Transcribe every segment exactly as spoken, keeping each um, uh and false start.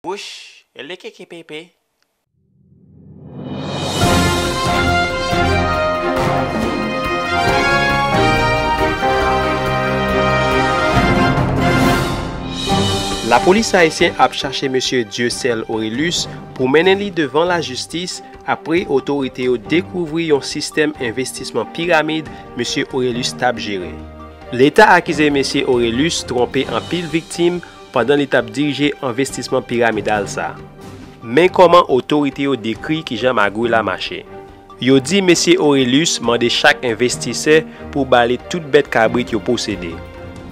Wouch, L K K P P. Lapolis ayisyen ap chache mesye Dieuseul Orélus pou mennen li devan lajistis apre otorite yo dekouvri yon sistèm envestisman piramid mesye Orélus t ap jere. Leta akize mesye Orélus twonpe anpil viktim pandan li t ap dirije envestisman piramidal sa a. Men kòman otorite yo dekri kijan magouy la mache. Yo di mesye Orélus mande chak envestisè pou ba li tout bèt kabrit yo posede.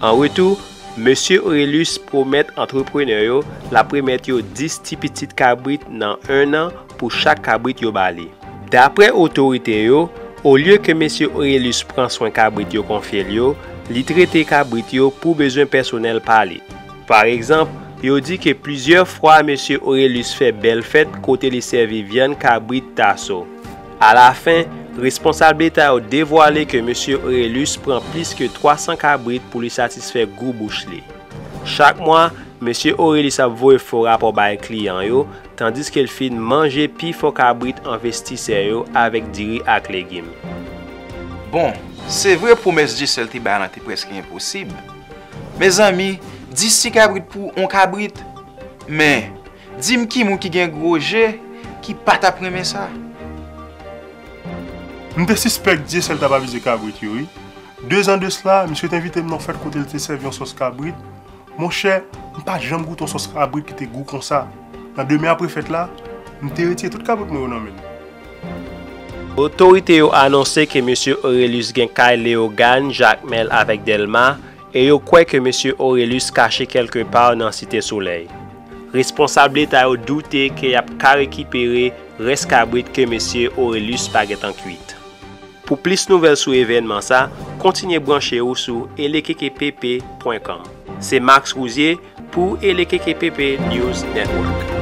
An retou, mesye Orélus pwomèt antreprenè yo l ap remèt yo dis ti pitit kabrit nan enn an pou chak kabrit yo ba li. Daprè otorite yo, olye ke mesye Orélus pran swen kabrit yo konfye l yo, li trete kabrit yo pou bezwen pèsonèl pa li. Pa egzanp, yo di ke plizyè fwa mesye Orélus fè bèl fèt kote li sèvi vyann kabrit Tasso. Alafen, responsab Leta yo devwale ke mesye Orélus pran plis ke twa san kabrit pou li satisfè gou bouch li. Chak mwa, mesye Orélus ap voye fo rapò bay kliyan yo, tandiske l fin manje pifò kabrit envestisè yo avèk diri ak legim. Bon, se vre pwomès Dyesèl te bay lan te prèske enposib. Mezanmi, dis ti kabrit pou on kabrit. Men, di m ki moun ki gen gwo je ki pa t ap renmen sa. M te sispèk Dyesèl t ap abize kabrit yo, wi. Dezan de sila, misye te envite m nan yon fèt kote l te sèvi yon sòs kabrit. Monchè, m pa janm goute yon sòs kabrit ki te gou konsa. Nan demen apre fèt la, m te retire tout kabrit mwen yo nan men l. Otorite yo anonse ke mesye Orélus gen kay Leyogàn, Jakmèl avèk Dèlma, e yo kwè ke mesye Orélus kache kèlke pa nan Site Solèy. Responsab Leta yo doute ke y ap ka rekipere rès kabrit ke mesye Orélus pa gentan kwit. Pou plis nouvèl sou evènman sa, kontinye branche ou sou L K K P P pwen kòm. Se Max Rouzier pou L K K P P News Network.